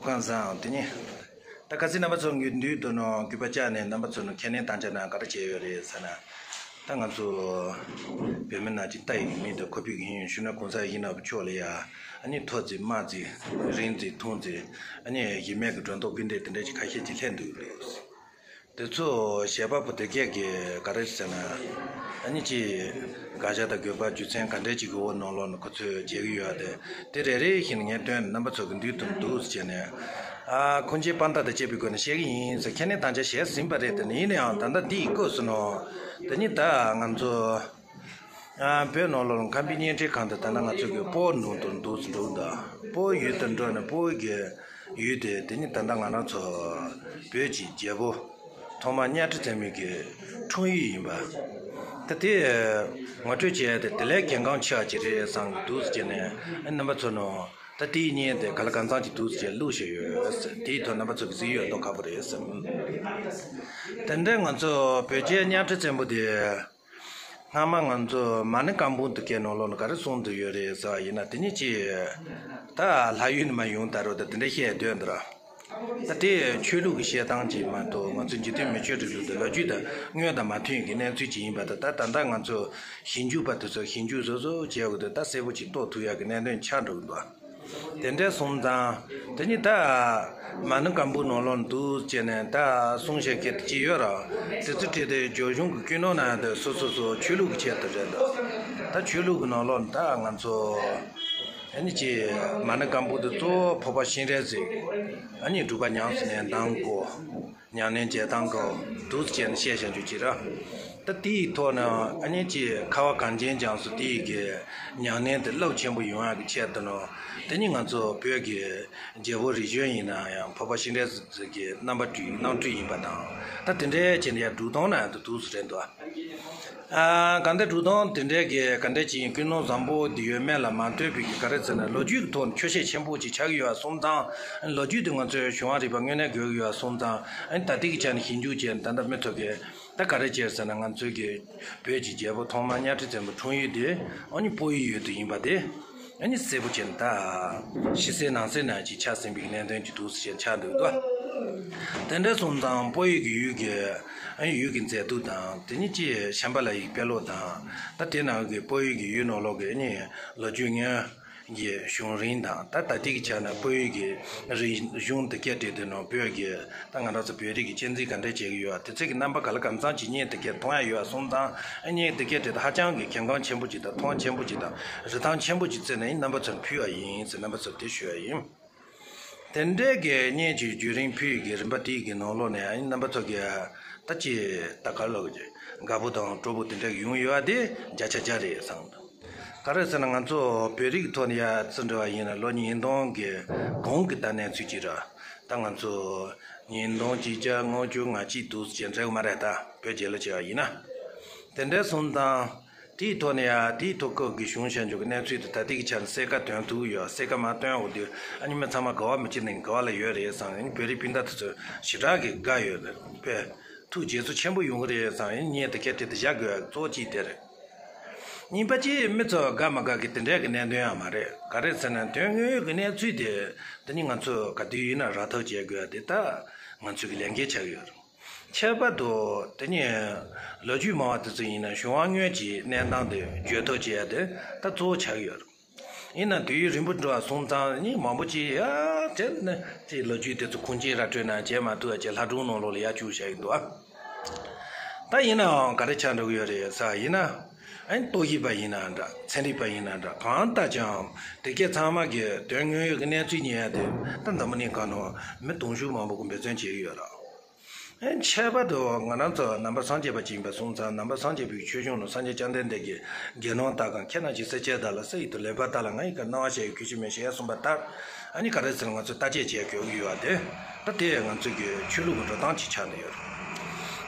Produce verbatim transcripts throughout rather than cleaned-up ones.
ཁམས་བཟང་དེ་ནི། ད་ག་ཚོད་རྣམ་པ་ཚོ་གི་མདུན་དུ་ནོ་གུས་པ་བཅག་ནས་རྣམ་པ་ཚོ་ནོ་ཁས་ལེན་དང་བཅས་ན་ག་རེ་བྱས་ཡོད་རེད་ཟེར་ན། ད་ང་ཚོ་བོད་མི་ནང་གི་ལྟ་ཡི་མི་དང་ཁོ་པའི་གི་ཡིན་ཞུ་ན་གོང་ས་ཡིན་ན་ཕྱོགས་ལ་ཡ། ཨ་ནི་མཐོ་ཙི་དམའ་ཙི། རིང་ཙི་ཐུང་ཙི། ཨ་ནི་གཞི་མེད་ཀྱི་སྒྲོ་འདོགས་ཀུན་འདེད་དེ་འདྲ་ཅིག་ཁ་ཤས་ཅིག་ལྷན་འདུག་རེད། དེ་ཚོ་བྱེད་པ་པོ་དེ་གས་ཀྱི་ག་རེ་ཟེར་ན། ཨ་ནི་ཅི། དགག་བྱ་དང་དགོས་པ་རྒྱུ་མཚན་ག་འདྲས་ཅིག་གི་འོག་ནང་ལོགས་ནས་ཁོ་ཚོས་བྱེད་ཀྱི་ཡོད་དེ། དེ་རེ་རེ་བཞིན་ངས་སྟོན་རྣམ་པ་ཚོ་གི་མདུན་དུ་འདུག་ཟེར་ནས། ཨ་ཁོང་ཚོའི་དཔང་རྟགས་དང་བཅས་པའི་སྒོ་ནས་བཤད་ཀྱི་ཡིན་ཟེར་ཁས་ལེན་དང་བཅས་བྱས་ཟིན་པ་རེད་དེ། ཡིན་ན་ཡང་ད་ལྟ་འདི་ཡི་སྐབས་སུ་ནོ། དེ་ནི་ད་ང་ཚོ། ཨ་བོད་ནང་ལོགས་ཁམས་པའི་བརྙན་འཕྲིན་ཁང་དུ་ད་ལྟ་ང་ཚོ་གི་སྤོ་བོ་ནང་དུ་འདུག་འགྲོ་འདུག་སྤོ་བོ་ཡུལ་དུ་འགྲོ་ནས་སྤོ་བོ་གི་ཡུལ་དེ་དེ་ནི་ད་ལྟ་ང་རང་ཚོ་བོད་ཀྱི་རྒྱལ་པོ་ཐོག་མ་གཉའ་ཁྲི་བཙན་པོའི་གི་འཁྲུངས་ཡུལ་ཡིན་པ། ད་དེ་ངོ་སྤྲོད་བྱས་ཏེ་དེ་ལས་གལ་འགངས་ཆེ་བ་ཅིག་རེད་བསམ་གི་འདུག་ཟེར་ནས། ཨ་རྣམ་པ་ཚོ་ནང་ད་དེའི་བརྙན་དེ་ག་ལ་གང་འཚམ་ཅིག་འདུག་ཟེར་བླུགས་བཞག་ཡོད། དེའི་ཐོག་རྣམ་པ་ཚོ་གི་གཟིགས་ཡོད་མདོག་ཁ་པོ་རེད་བསམ། དེ་འདྲའི་ང་ཚོ་བོད་རྒྱལ་གཉའ་ཁྲི་བཙན་པོ་དེ། སྔ་མ་ང་ཚོ་མ་ཎི་བཀའ་འབུམ་དེ་གའི་ནང་ལོགས་ནས་ག་རེ་གསུངས་འདུག་ཡོད་རེད་ཟེར་བ་ཡིན་ན། དེ་ཉིད་ཀྱིས་ད་ལྷ་ཡུལ་ནས་མར་ཡོང་ད་རོགས་ད་དེ་འདྲ་བཤད་དོན་འདི་ར། ད་དེ་ཆོས་ལུགས་ཀྱི་བཤད་སྟངས་ཀྱིས་མ་གཏོགས་ང་ཚོ་འཇིག་རྟེན་མི་ཆོས་སྒྲིག་ལུགས་དང་ལོ་རྒྱུས་དང་དངོས་དང་མ་མཐུན་གྱི་གནས་ཚུལ་ཅིག་ཡིན་པ་དང་། ད་ད་ལྟ་ང་ཚོ་ཞིབ་འཇུག་པ་དེ་ཚོ་ཞིབ་འཇུག་བཟོ་བཟོ་བྱས་འོ་དེ་ད་གསལ་པོ་ཅིག་རྟོགས་ཐུབ་ཡག་གི་གནད་དོན་ཆགས་འགྲོ་གི་འདུག་དེ་འདྲ་སོང་ཙང་། དེ་ནི་ད་མ་ཎི་བཀའ་འབུམ་ནང་ལོགས་འདུག་ཅེས་ནས་ད་གསུང་བཤད་མཁན་དེ་ཅི་ཡོད་ར། དེ་ཚོ་བྲིས་ཏེ་རྒྱ་གཞུང་གི་ཀུན་སློང་ནང་དུ་སོ་སོ་སོ་ཆོས་ལུགས་ཀྱི་ཆེད་དུ་རེད་འདུག་ད་ཆོས་ལུགས་ཀྱི་ནང་ལོགས་ད་ང་ཚོ་ཨ་ནི་ཅི་མ་ཎི་བཀའ་འབུམ་དེ་གཙོ་བོ་འཕགས་པ་སྤྱན་རས་གཟིགས་ཨ་ནི་སྒྲུབ་པ་ཉམས་སུ་ལེན་སྟངས་སྐོར། ཉམས་ལེན་བྱེད་སྟངས་སྐོར་འདུག་ཅེས་ནས་བཤད་བཞག་རྒྱུ་ཅིག་ར། ད་དེའི་ཐོག་ནས་ཨ་ནི་ཅིག་ཁ་བ་གངས་ཅན་ལྗོངས་སུ་དེའི་གི་ཉམས་ལེན་དེ་རླབས་ཆེན་པོ་ཡོང་ཡག་གི་ཆེད་དུ་ནོ། དེ་ནི་ང་ཚོ་བོད་ཀྱི་རྒྱལ་པོ་རིམ་བྱོན་ཡིན་ན་ཡང་འཕགས་པ་སྤྱན་རས་གཟིགས་ཀྱི་རྣམ་པ་སྤྲུལ་རྣམ་སྤྲུལ་ཡིན་པ་དང་། ད་དེ་འདྲའི་ཆེད་ནས་ཡང་སྒྲུང་གཏམ་ནང་དུ་འདུག་སེ་རེད་འདུག་ཨ་གང་ལྟར་སྒྲུང་གཏམ་དེ་འདྲའི་གི་ག་འདྲ་ཅིག་ཡིན། ཀུན་སློང་བཟང་པོ་འདི་ཡོད་མེད་ལ་མ་ལྟོས་པའི་གི་ག་རེ་ཟེར་ན་ལོ་རྒྱུས་ཀྱི་ཐོག་ནས་འཁྱོག་བཤད་ཆེན་པོ་ཅིག་ཆགས་ཀྱི་ཡོད་པ་སོང་ཙང་། ལོ་རྒྱུས་དེ་ང་ཚོས་གཞུང་བ་རིག་པ་དངོས་གནས་དགོས་ཀྱི་ཡོད་པ་སོང་ཙང་། ད་ལྟ་དེ་གི་ཆ་ནས་ཞིབ་འཇུག་བྱས་ནས་ད་ལྟ་མི་ཚོ་གིས་ད་ག་རེ་བྱས་ཟེར་ན། ང་ཚོའི་གི་བོད་ཀྱི་རྒྱལ་པོ་ཐོག་མ་གཉའ་ཁྲི་བཙན་པོ་འཁྲུངས་ཡུལ་དེ་ཨ་ནི་སྤོ་བོའི་ཡུལ་དུ་ཡིན་པ་དེ་ཨ་ནི་གསལ་པོ་བྱས་ནས་ད་ཕྱི་གསལ་ནང་གསལ་ནང་ཅིག་ཆགས་ཟིན་པའི་གནད་དོན་ཅིག་འདུག་སེ་ཆགས་འདུག་ད། དེ་འདྲ་སོང་ཙང་སྤོ་བོའི་གི་ཡུལ་གྱི་ཨ་ནི་ཡུལ་གྱི་མཛེས་སྡུག་དང་། དེ་ནི་ཅི་ཤམྦྷ་ལ་ཡི་དཔེ་ཀློག་དང་། ད་དེ་ནང་གི་སྤོ་བོའི་གི་ཡུལ་ནང་ལོགས་ཀྱི་ཨ་ནི་ལོ་རྒྱུས་སྔོན་གྱི་བྱུང་རིམ་དང་། ད་ད་ལྟའི་གི་ཆ་ནས་སྤོ་བོའི་གི་རིག་གཞུང་དེ་གས་བྲིས་དུས་ནང་བོད་ཀྱི་ད་ང་རང་ཚོ་བོད་རིགས་ཀྱི་གཅེས་འཛིན་ག་འདྲ་བྱེད་ཀྱི་ཡོད། དེ་ཚོ་གི་རྣམ་པ་ག་ལ་གང་འཚམ་ཅིག་བརྙན་དེ་གས་མཐོང་ཡ་ཡོད་པ་སོང་ཙང་། ཨ་བརྙན་དེ་གས་བྲིས་ཏེ་ཧ་ཅང་གི་གལ་འགངས་ཆེན་པོ་ཅིག་དང་མཐོང་ཆེན་པོ་ཅིག་དང་རིན་ཐང་ཆེན་པོ་ཅིག་བརྩིས་ནས་རྣམ་པ་ཚོར་ཕུལ་བ་ཡིན་ཟེར་རྣམ་པ་ཚོར་དེ་ཞུ་བ་ཡིན། དེ་འདྲའི་གི་བརྙན་གྱི་བརྒྱུད་རིམ་ཕུལ་གྱི་རིམ་པ་དེའི་གི་ནང་ལོགས་ནས་ཨ་ནི་རྣམ་པ་ཚོ་གི་ད་ཅི་ད་ག་ལོག་གི་དགའ་པོ་དང་སྤྲོ་པོ་དེ་འདྲ་གི་ཡོང་ཡོད་པ་དེ་བརྒྱ་ཆ་བརྒྱ་རེད་བསམ་འདུག་ག་རེ་ཟེར་ན་ང་ཚོ་བོད་རིགས་ཐོག་ནས་ཡ་བརྩི་འགྲོ་བ་ཡིན་ན་ལོ་ཉིས་སྟོང་གི་གོང་གི་ད་གནས་ཚུལ་ཅིག་ར། ད་ང་ཚོ་ཉིས་སྟོང་གཅིག་བརྒྱ་ལྔ་བཅུ་ང་གཅིག་འདུག་ཅེས་འདྲ་གི་མ་རེད། ད་བོད་རྒྱལ་ལོ་བྱས་པ་ཡིན་ན། དེ་འདྲ་སོང་ཙང་། དེའི་ཐོག་ནས་ཡ་དེའི་ཐོག་སྐབས་ཀྱི་བྱུང་བཞག་འཇོག་གི་གནས་ཚུལ་དེ་ད་ལྟའི་གི་ཆ་ནས་གསལ་ཁ་སྟོན་ཐུབ་ཡོད། གསལ་ཁ་མ་སྟོན་འོ་དུས་ཨ་ནི་མི་ཚང་མ་དགའ་བ་མི་བྱེད་ནས་དགའ་བ་ལ་ཡོད་རེད་བསམ། ཨ་ནི་བོད་རིགས་སྤུན་ཟླ་དེ་ཚོ་ཞེ་དྲག་གི་དགའ་ཡོད་རེད་པས། ཐུགས་དགྱེས་ཚོར་ཆེན་པོ་ཡོང་གི་རེད་བསམ། ཨ་ནི་བརྙན་དེ་གས་བྲིས་ཏེ་བཞག་དགོས་གཙོ་བོ་གཅིག་དེ་རེད། གཉིས་པ་གཅིག་མི་ཚོ་དགའ་མ་དགའ་གི་དེ་འདྲའི་གི་གནད་དོན་ཡང་མ་རེད། ག་རེ་ཟེར་ན་དོན་དངོས་ཡོད་གི་གནས་ཚུལ་དེ་དེ་ནི་ང་ཚོས་ག་དུས་ཡིན་ན་ར་ཐབས་བྱེད་དགོས་དེ་ད་ང་ཚོའི་གི་ལས་འགན་ཆགས་ཡོད་རེད། ཁྱད་པར་དུ་དེ་ནི་ལོ་རྒྱུས་མང་བ་དེ་ཚོ་ཡིན་ན་གཞུང་བ་དངོས་ཀྱི་གནས་སྟངས་དེ་བརྗོད་ཐབས་བྱེད་ཡ་དེ་ད་གཙོ་བོ་ཆགས་ཡོད་རེད། ཡིན་ན་དུས་ཡུན་རིང་པོ་འགྲོ་བ་སོང་ཙང་ནི་མང་པོ་ཅིག་ཡ་དེ་ནི་དེ་ལོ་རྒྱུས་དེ་ཚོ་ཁུངས་སྐྱེལ་ར་སྤྲོད་ན་བྱེད་མ་ཐུབ་ཡ་བྱས་ལྷ་སྒྲུང་ནང་ལོགས་ལ་ཡར་བཅུག་བཞག་གི་འདུག་ཨ། ད་ཡིན་ནའང་ག་རེ་ཆགས་འགྲོ་གི་ཡོད་རེད་ཟེར་བ་ཡིན་ན། ཨ་ནི་རྟོག་ཞིབ་པ་ཡིན་ན་འདྲ། ཚན་རིག་པ་ཡིན་ན་འདྲ། གང་ལྟར་ཀྱང་དེ་གས་ཚང་མ་གི་དོན་དངོས་ཡོད་ཀྱི་གནས་ཚུལ་ཉན་ཡ་དེ་ད་འཛམ་བུ་གླིང་སྒང་ནང་མི་དུང་ཕྱུར་མང་པོ་གིས་འབད་བརྩོན་བྱེད་ཀྱི་ཡོད་རེད། ཨ་ནི་ཁྱད་པར་དུ་ང་རང་ཚོ་ནང་པ་སངས་རྒྱས་པ་ཅིག་ཡིན་པ་སོང་ཙང་། ནང་པ་སངས་རྒྱས་པའི་ཆོས་གཞུང་ནང་སངས་རྒྱས་བཅོམ་ལྡན་འདས་ཀྱིས་དགེ་སློང་དག་གམ་ཁྱེད་རྣམས་ཀྱི་སེམས་ཅན་དག་ལ་ས་ཡི་དུ་ལེགས་པར་བལྟ་ལ་ང་ཡི་བཀའ་གནང་བ་ཞེས་གུས་ཞབས་མེད་ཞེས་གསུངས་པ་ལྟར། ཨ་ནི་ག་རེ་ཟེར་ང་ཚོས་བརྟག་དཔྱད་བྱེད་དགོས་ཀྱི་ཡོད་པ་དེ། ད་དེ་ང་ཚོའི་གི་ཆོས་ལུགས་ཀྱི་འགྲོ་སྟངས་ཅིག་ཆགས་ནས་ཡོད་རེད།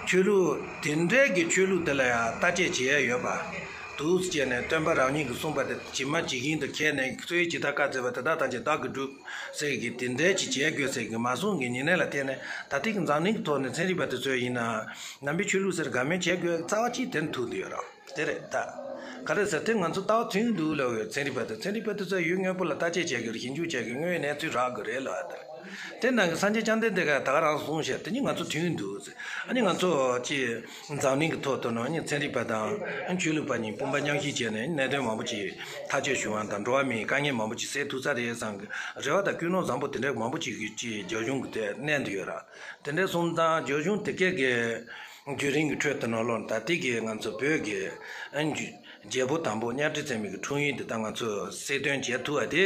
ཆོས་ལུགས་དེ་འདྲའི་གི་ཆོས་ལུགས་དེ་ལ་ཡང་བརྟག་དཔྱད་བྱེད་ཡ་ཡོད་པ། འདུག་སེ་བྱས་ནས་སྟོན་པ་རང་ཉིད་ཀྱིས་གསུངས་པ་དེ་ཇི་མ་ཇི་བཞིན་དུ་ཁྱེར་ནས། རྩོད་ཡིག་ཇི་ལྟར་བཀའ་སྩལ་པ་དེ་དག་ཐམས་ཅད་བདག་གིས་བསྒྲུབ་ཟེར་གི་དེ་འདྲའི་ཅིག་བྱེད་དགོས་ཟེར་གི་མ་གསུངས་གི་ཉེ་གནས་ལ་བརྟེན་ནས། ད་ལྟའི་གི་འཛམ་གླིང་གི་ཐོག་ནས་ཚན་རིག་པ་དེ་ཚོས་ཡིན་ན་ནང་པའི་ཆོས་ལུགས་ཟེར་དགའ་མོས་བྱེད་དགོས་རྩ་བ་གཅིག་དེར་ཐུག་བསྡད་ཡོད་རེད། དེ་རེད་ད། ག་རེ་ཟེར་དེ་ང་ཚོ་ལྟ་བ་མཐུན་འདུག་ལབ་ཡོད། ཚན་རིག་པ་དེ་ཚན་རིག་པ་དེ་ཚོས་ཡུལ་སྔོན་པོ་ལ་བརྟག་དཔྱད་བྱེད་དགོས་རེད། ཞིབ་འཇུག་བྱེད་དགོས། དངོས་ཡོད་གནས་ཚུལ་རག་དགོས་རེད་ལབ་ཡ་དེ་རེད། དེ་ནང་གི་སངས་རྒྱས་བཅོམ་ལྡན་འདས་ཀྱིས་ད་ག་རང་གསུངས་བཞག་དེ་ནི་ང་ཚོ་མཐུན་འདུག་ཨ་ནི་ང་ཚོ་ཅི་འཛམ་གླིང་གི་ཐོག་ཏུ་ནང་ནི་ཚན་རིག་པ་དང་ཨ་ནི་ཆོས་ལུགས་པ་གཉིས་དཔུང་པ་མཉམ་གཤིབ་བྱས་ནས་གནད་དོན་མང་པོ་ཅིག་ཐག་གཅོད་བྱུང་བ་དང་འགྲོ་བ་མིའི་དཀའ་ངལ་མང་པོ་ཅིག་སེལ་ཐུབ་ས་རེད་བསམ་གི་རེ་བ་དང་ཀུན་སློང་བཟང་པོ་དེ་འདྲ་མང་པོ་ཅིག་གི་ཅི་རྒྱ་གཞུང་གི་དེ་གནས་འདུག་ཡོད་ར། དེ་འདྲ་སོང་ཙང་རྒྱ་གཞུང་དེ་གས་ཀྱི་བརྒྱུད་རིམ་གྱི་ཁྲོད་དུ་ནང་ལོགས་ད་ལྟའི་གི་ང་ཚོ་བོད་ཀྱི་ཨ་ནི་རྒྱལ་པོ་དང་པོ་གཉའ་ཁྲི་བཙན་མའི་གི་འཁྲུངས་ཡུལ་འདི་ད་ང་ཚོས་གསལ་སྟོན་བྱེད་ཐུབ་པ་དེ་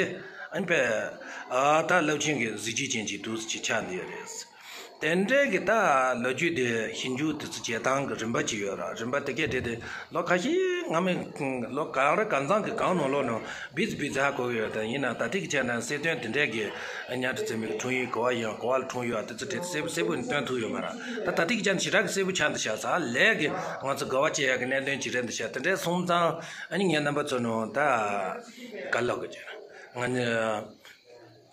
ཨ་ནི་དཔེ་ཨ་ད་རླབས་ཆེན་གྱི་གཟི་བརྗིད་ཅན་ཅིག་འདུག་ཅིག་ཆགས་འདི་ཡོད་རེད། དེ་འདྲའི་གི་ད་ལོ་རྒྱུས་དེ་ཞིབ་འཇུག་དེ་ཚོ་བྱེད་སྟངས་ཀྱི་རིམ་པ་ཅིག་ཡོད་ར། རིམ་པ་དེ་གས་དེ་དེ་ལོ་ཁ་ཤས་སྔ་མའི་ལོ་གང་རེ་གང་འཚམ་གི་གང་ནང་ལོགས་ནང་བིས་བིས་ཧ་གོ་གི་ཡོད། ད་ཡིན་ན་ད་ལྟའི་གི་ཆ་ནས་གསལ་སྟོན་དེ་འདྲའི་གི་གཉའ་ཁྲི་བཙན་མའི་གི་འཁྲུངས་ཡུལ་ག་བ་ཡིན་ག་བ་ལ་འཁྲུངས་ཡོད་དེ་ཚོ་དེ་གསལ་པོ་གསལ་པོ་ནས་སྟོན་ཐུབ་ཡོད་མ་ར། ད་ད་ལྟའི་གི་ཆ་ནས་ཞེ་དྲག་གི་གསལ་པོ་ཆགས་འདི་ཤག་ས་ལས་གི་ང་ཚོ་དགའ་བ་སྐྱེ་ཡག་གི་གནད་དོན་ཅིག་རེད་འདི་ཤག་དེ་འདྲའི་སོང་ཙང་ཨ་ནི་ངའི་རྣམ་པ་ཚོ་ནང་ད་ག་ལོག་གི་ཅིག་ང་ནི་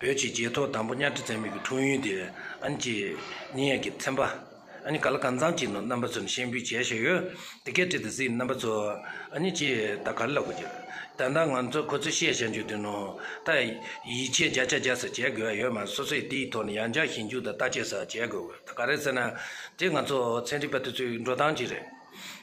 བོད་ཀྱི་རྗེས་ཐོབ་དང་པོ་གཉའ་ཁྲི་བཙན་མའི་གི་འཁྲུངས་ཡུལ་དེ་ཨ་ནི་ཅིག་ཉན་ཡག་གི་ཚན་པ་ཨ་ནི་ག་ལ་གང་འཚམ་ཅིག་ནང་རྣམ་པ་ཚོ་ནས་སྤྱན་འབུལ་བྱས་བཞག་ཡོད། དེ་གས་བྲིས་ཏེ་གཟིགས་རྣམ་པ་ཚོ་ཨ་ནི་ཅིག་ད་ག་ལ་གོ་ཅིག་ད་ལྟ་ང་ཚོ་ཁོ་ཚོས་བཤད་བྱ་རྒྱུ་དེ་ནང་ད་ཡིད་ཆེས་བརྒྱ་ཆ་བརྒྱ་ཟེར་བྱེད་དགོས་ཡ་ཡོད་མ་རེད། སོ་སོས་དེའི་ཐོག་ནས་ཡང་བསྐྱར་ཞིབ་འཇུག་དང་བརྟག་དཔྱད་ཟེར་བྱེད་དགོས། ད་ག་རེ་ཟེར་ན་དེ་ང་ཚོ་ཚན་རིག་པ་དེ་ཚོའི་འགྲོ་སྟངས་ཅིག་རེད།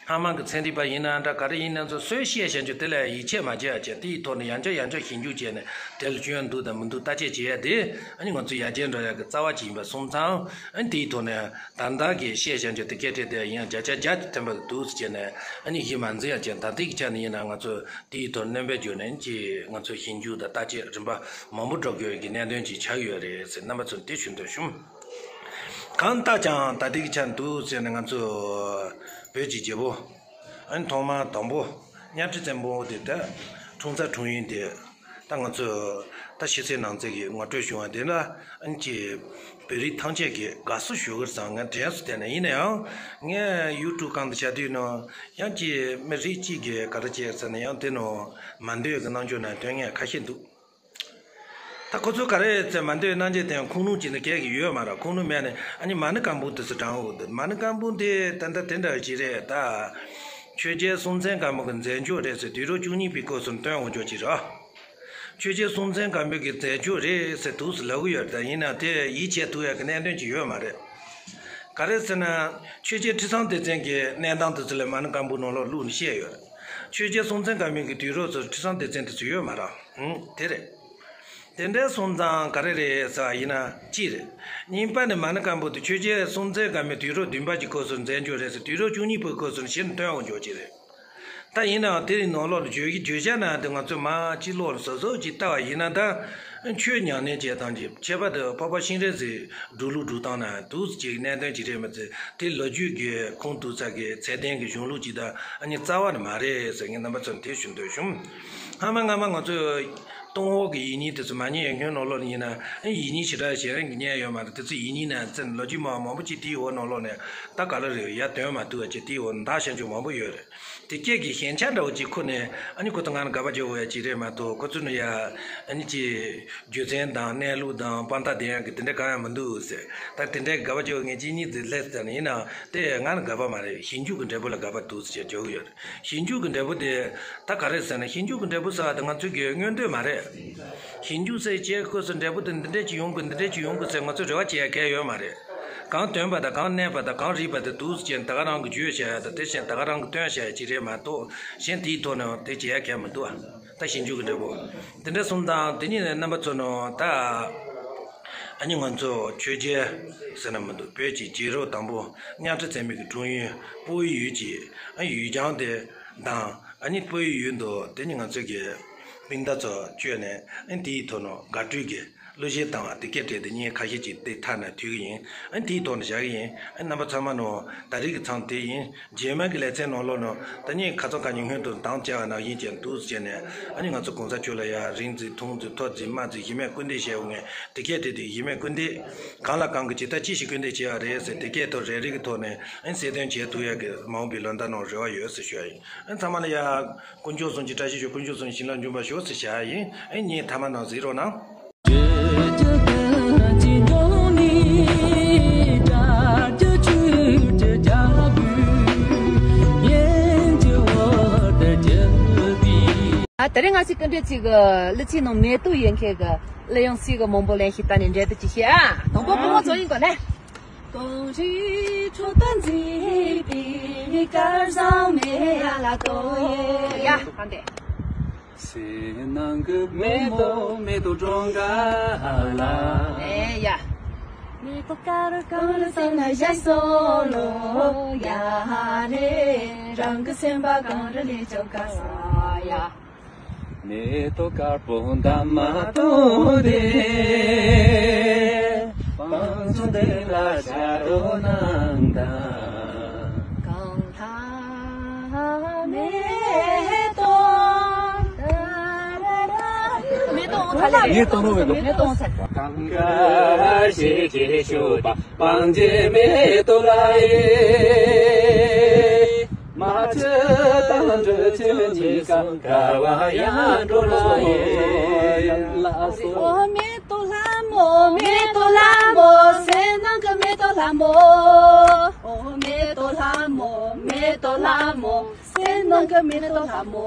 སྔ་མ་གི་ཚན་རིག་པ་ཡིན་ན་འདྲ་ག་རེ་ཡིན་ན་ཚོ་སོས་བཤད་བྱ་རྒྱུ་དེ་ལ་ཡིད་ཆེས་མ་བྱེད་ཡ་བྱས་དེའི་ཐོག་ནས་ཡང་བསྐྱར་ཡང་བསྐྱར་ཞིབ་འཇུག་བྱས་ནས་དེ་ལ་སྐྱོན་འདུག་དང་མི་འདུག་བརྟག་དཔྱད་བྱེད་ཡ་དེ་ཨ་ནི་ང་ཚོ་ཡར་རྒྱས་འགྲོ་ཡ་གི་རྩ་བ་ཅིག་ཡིན་པ་སོང་ཙང་ཨ་ནི་དེའི་ཐོག་ནས་ད་ལྟ་གི་བཤད་བྱ་རྒྱུ་དེ་སྐད་ཆ་དེ་ཡང་བརྒྱ་ཆ་བརྒྱ་དེ་ཐོན་པ་འདུག་ཟེར་བྱས་ནས་ཨ་ནི་གཞི་མ་འཛིན་ཡ་བྱས། ད་ལྟའི་ཆ་ནས་ཡིན་ན་ང་ཚོ་དེའི་ཐོག་སྣོན་པ་བརྒྱབ་ནས་ཅིག་ང་ཚོ་ཞིབ་འཇུག་དང་བརྟག་དཔྱད་རིམ་པ་མང་པོ་འགྲོ་དགོས་ཀྱི་གནད་དོན་ཅིག་ཆགས་ཡོད་རེད་ཟེར་རྣམ་པ་ཚོར་དེ་ཞུ་འདོད་བྱུང་། གང་ལྟར་ཀྱང་ད་ལྟའི་ཆ་འདུག་ཟེར་ནས་ང་ཚོ་བོད་ཀྱི་རྒྱལ་པོ་ཨ་ནི་ཐོག་མ་དང་པོ་གཉའ་ཁྲི་བཙན་པོ་དེ་ད་འཁྲུངས་ས་འཁྲུངས་ཡུལ་དེ་ད་ང་ཚོ་ད་ཕྱི་གསལ་ནང་གསལ་གྱི་ངོ་སྤྲོད་བྱུང་བ་དེ་ལ་ཨ་ནི་ཀྱི་བོད་རིགས་ཐམས་ཅད་ཀྱིས་དགའ་བསུ་ཞུ་གི་རེད་བསམ། ང་དྲན་སུ་བལྟས་ན་ཡིན་ན་ཡང་ངས་ཡུ་ཊུབ་སྒང་དུ་བྱ་དུས་ནང་ཡང་ཀྱི་མི་རིགས་གཅིག་གིས་ག་རེ་བྱས་ཟེར་ན་ཡང་དེ་ནང་མ་འདོད་ཀྱི་རྣམ་འགྱུར་ནང་དོན་ངས་ཁ་ཤས་འདུག་ད་ཁོ་ཚོ་ག་རེ་ཟེར་མ་འདོད་གནང་རྒྱུ་དེ་ཁུངས་ལུང་ཅིག་ནི་གལ་གི་ཡོད་མ་རེད། ཁུངས་ལུང་མེད་ནས་ཨ་ནི་མ་ཎི་བཀའ་འབུམ་དེ་ཚོ་དྲངས་འོ། མ་ཎི་བཀའ་འབུམ་དེ་ད་ལྟ་དེ་འདྲ་ཅིག་རེད་ད། ཆོས་རྒྱལ་སྲོང་བཙན་སྒམ་པོ་གི་མཛད་འཇུག་རེད་ཟེར་དུས་རབས་བཅུ་གཉིས་པའི་སྐབས་སུ་སྟོན་འོང་ཆོག་ཅིག་རེད། ཆོས་རྒྱལ་སྲོང་བཙན་སྒམ་པོ་གི་མཛད་འཇུག་རེད་ཟེར་འདུག་སེ་ལབ་གི་ཡོད་རེད། ད་ཡིན་ན་དེ་ཡིད་ཆེས་ཐུབ་ཡག་གི་གནད་དོན་ཅིག་ཡོད་མ་རེད། ག་རེ་ཟེར་ན་ཆོས་རྒྱལ་ཁྲི་སྲོང་ལྡེ་བཙན་གྱི་གནས་སྟངས་དེ་ཚོ་ལ་མ་ཎི་བཀའ་འབུམ་ནང་ལོགས་བླུགས་ནས་བཤད་ཡོད། ཆོས་རྒྱལ་སྲོང་བཙན་སྒམ་པོ་གི་དུས་རབས་སུ་ཁྲི་སྲོང་ལྡེ་བཙན་དེ་ཚོ་ཡོད་མ་རེད། ཧུམ། དེ་རེད། དེ་འདྲའི་སོང་ཙང་ག་རེ་རེད་ཟེར་བ་ཡིན་ན་གཅིག་རེད། གཉིས་པ་ནི་མ་ཎི་བཀའ་འབུམ་དེ་ཆོས་རྒྱལ་སྲོང་བཙན་སྒམ་པོའི་དུས་རབས་བདུན་པ་གྱི་སྐབས་སུ་མཛད་འཇུག་རེད་ཟེར་དུས་རབས་བཅུ་གཉིས་པའི་སྐབས་སུ་གཞི་ནས་སྟོན་འོང་ཆོག་ཅིག་རེད། ད་ཡིན་ནའང་དེ་རིང་ནང་ལོགས་ལ་བརྗོད་གཞི་བརྗོད་བྱ་ནང་དུ་ང་ཚོས་མར་ཕྱི་ལོགས་ལ་གཟབ་གཟབ་ཅིག་ལྟ་བ་ཡིན་ན་ད་ཆོས་ཉམས་ལེན་བྱེད་སྟངས་ཀྱི་ཁྱད་པར་དུ་འཕགས་པ་ཤིང་རས་གཟིགས་སྒྲུབ་ལུགས་སྒྲུབ་སྟངས་ནང་འདུག་ཅིག་གནད་དོན་ཅིག་རེད་མ་ཚད་དེ་ལོ་རྒྱུས་ཀྱི་ཁུངས་གཏུགས་ས་གི་ཚད་ལྡན་གྱི་གཞུང་ལུགས་ཅིག་དང་ཨ་ནི་རྩ་བ་ནས་མ་རེད་ཟེར་ངས་རྣམ་པ་ཚོར་དེ་ཞུ་འདོད་བྱུང་། སྔ་མ་སྔ་མ་ང་ཚོས་སྟོང་འོག་གི་ཡིག་རྙིང་དེ་ཚོ་མ་རྙེད་ཡོད་མཁན་ནང་ལོགས་ནས་ཡིན་ན་ཨ་ཡིག་རྙིང་ཞེ་དྲག་ཞེ་དྲག་གི་རྙེད་ཡོད་མ་རེད། དེ་ཚོ་ཡིག་རྙིང་ནང་ཚན་ལོ་རྒྱུས་མང་མང་པོ་ཅིག་དེའི་འོག་ནང་ལོགས་ནས་ད་ག་ལ་རེད་ཡར་དོན་མ་ཐུབ་པ་ཅིག་དེའི་འོག་ནས་འདག་བཞག་རྒྱུ་མང་པོ་ཡོད་རེད། དེ་སྐད་ཀྱི་ཞན་ཆ་འདྲ་བོ་ཅིག་ཁུར་ནས་ཨ་ནི་ཁོ་ཚོ་ང་ལ་དགག་པ་རྒྱག་དགོས་ཡ་ཅིག་རེད་མ་གཏོགས་ཁོ་ཚོ་ནི་ཡ་ཨ་ནི་ཅིག་རྒྱུ་མཚན་དང་གནས་ལུགས་དང་དཔང་རྟགས་ལྡན་ཡག་གི་དེ་འདྲ་གང་ཡང་མི་འདུག་ཟེར། ད་དེ་འདྲའི་དགག་པ་རྒྱག་ངས་གཅིག་གཉིས་ཙམ་སླེབས་ཟེར་ན་ཡིན་ནའང་དེ་ང་ལ་དགག་པ་མ་རེད། ཞིབ་འཇུག་གི་འབྲས་བུ་ལ་དགག་པ་འདུག་ཟེར་བྱས་རྒྱག་གི་ཡོད་རེད། ཞིབ་འཇུག་གི་འབྲས་བུ་དེ་ད་ག་རེ་ཟེར་ན་ཞིབ་འཇུག་གི་འབྲས་བུ་ཟེར་བ་དེ་ང་ཚོའི་གི་མངོན་འདོད་མ་རེད། ཞིབ་འཇུག་ཟེར་བྱས་སྐབས་སུ་འབྲས་བུ་དེ་འདི་འདྲས་ཅིག་ཡོང་དགོས་འདི་འདྲས་ཅིག་ཡོང་དགོས་ཟེར་ང་ཚོས་རེ་བ་བྱེད་ཡ་གང་ཡང་ཡོད་མ་རེད། གང་དོན་པ་དང་གང་གནས་པ་དང་གང་རིགས་པ་དེ་འདུག་ཟེར་བྱས་ད་ག་རང་གི་བརྗོད་བྱ་ཡ་དང་དེ་བཞིན་ད་ག་རང་གི་སྟོན་བྱ་ཡ་ཅིག་རེད་མ་གཏོགས་གཞན་དེའི་ཐོག་ནས་དེ་བྱེད་ཡ་གང་ཡང་མི་འདུག་ཨ། ད་ཞིབ་འཇུག་གི་འབྲས་བུ། དེ་འདྲ་སོང་ཙང་དེ་ཉིད་ནས་རྣམ་པ་ཚོ་ནང་ད་ཨ་ནི་ང་ཚོ་ཆོས་རྒྱལ་ཟེར་ན་མི་འདུག་བོད་ཀྱི་རྗེ་རབས་དང་པོ་གཉའ་ཁྲི་བཙན་པོའི་གི་འཁྲུངས་ཡུལ་སྤོ་བོའི་ཡུལ་གྱི་ཨ་ཡུལ་ལྗངས་དེ་དང་ཨ་ནི་སྤོ་བོའི་ཡུལ་དུ་དེ་ནི་ང་ཚོ་གི་སྤུན་ཟླ་ཚོ་བཅོས་ནས་ཨ་ནི་དེའི་ཐོག་ནས་དགའ་སྤྲོའི་གི་གླུ་གཞས་བཏང་བ་དེ་སྐད་བྲིས་ཏེ་ཉིན་ཁ་ཤས་ཅིག་དེ་མཐའ་ན་དུས་ཀྱི་ཡིན། ཨ་ནི་དེའི་ཐོག་ནས་བཞག་གི་ཡིན། ཨ་ནི་རྣམ་པ་ཚང་མ་ནོ་ད་རེས་ཀྱི་མཚམས་དེ་ཡིན། རྗེས་མ་གི་ལེ་ཚན་ནང་ལོགས་ནང་ད་ནི་ཁ་ཚ་ཁ་ཉིན་སྔོན་དུ་དང་བཅའ་བ་ནང་བཞིན་བྱས་འདུག་ཟེར་ནས་ཨ་ནི་ང་ཚོ་གོང་ས་མཆོག་ལ་ཡ་རིག་འཛིན་མཐོང་འཛིན་མཐོ་འཛིན་དམའ་འཛིན་གཞི་མེད་སྐུར་འདེབས་བྱས་འོང་ངས་དེ་སྐད་བྲིས་ཏེ་གཞི་མེད་སྐུར་འདེབས་གང་ལ་གང་གི་ཇི་ལྟར་ཅི་ཞིག་སྐུར་འདེབས་བྱས་པ་རེད་ཟེར་དེ་སྐད་ཐོག་རེ་རེ་གི་ཐོག་ནས་ཨ་ནི་གསལ་སྟོན་བྱེད་ཐུབ་ཡ་གི་མ་འོངས་པའི་ལོ་ཟླ་ནང་རེ་བ་ཡོད་ཟེར་ཞུ་ཡ་ཡིན། ཨ་ནི་ཚང་མ་ལ་ཡ། དཀོན་མཆོག་གསུམ་གྱི་བཀྲ་ཤིས་ཤོག་དཀོན་མཆོག་གསུམ་བྱིན་རླབས་འབྱུང་བར་ཤོག་ཟེར་བྱ་ཡིན། ཨེ་ངས་ཐ་མ་ནང་གཟིགས་རོགས་གནང་། ཨ་དེ་རིང་ང་ཚོའི་སྐུ་མགྲོན་གཅིག་གི་གླུ་ཆེན་ནང་མེ་ཏོག་ཡོད་མཁན་གི་ གླུ་དབྱངས་སུས་གི་མང་པོ་ལེན་ཤེས་ད་ནས་འབྲེལ་དུ་ཅི་ཤེས་ཨ། དང་པོ་བུ་མོ་ཚོ་ཡིན་གོ་ལེ། གངས་རིའི་ཁྲོད་དུ་མཛེས་པའི་སྐལ་བཟང་མེ་ཡ་ལ་ཏོ་ཡེ། ཡ་ཧང་དེ། སེར་སྣ་གི་མེ་ཏོག་མེ་ཏོག་སྒྲོན་ག་ལ། ཨེ་ཡ། མེ་ཏོག་དཀར་གང་རུ་སེར་སྣ་བཞད་སོ་ལོ་ཡ་རེ། རང་གི་སེམས་པ་གང་རུ་ལས་ཅོག་ག་ས་ཡ། མེ་ཏོག་དཀར་པོ་འདབ་མ་སྟོང་དེ། སྤང་ལྗོངས་འདི་ལ་ཆ་རོགས་གནང་དང་། གངས་ལྷ་མེ་ཏོག་མེ་ཏོག་ངས་གཏོང་རོགས་བྱེད་དོ། མེ་ཏོག་ཚ། གངས་དཀར་ཞེས་བྱས་ཤོག་པ། སྤང་རྒྱན་མེ་ཏོག་ལ་ཡེ། མ་ཆུ་དང་འབྲི་ཆུ་གཉིས་ཀ་དགའ་བ་ཡང་འགྲོ་ལ་ཡེ། ལགས་སོ། ཨོ་མེ་ཏོག་ལྷ་མོ། མེ་ཏོག་ལྷ་མོ། སེམས་ནང་གི་མེ་ཏོག་ལྷ་མོ། ཨོ་མེ་ཏོག་ལྷ་མོ། མེ་ཏོག་ལྷ་མོ། སེམས་ནང་གི་མེ་ཏོག་ལྷ་མོ།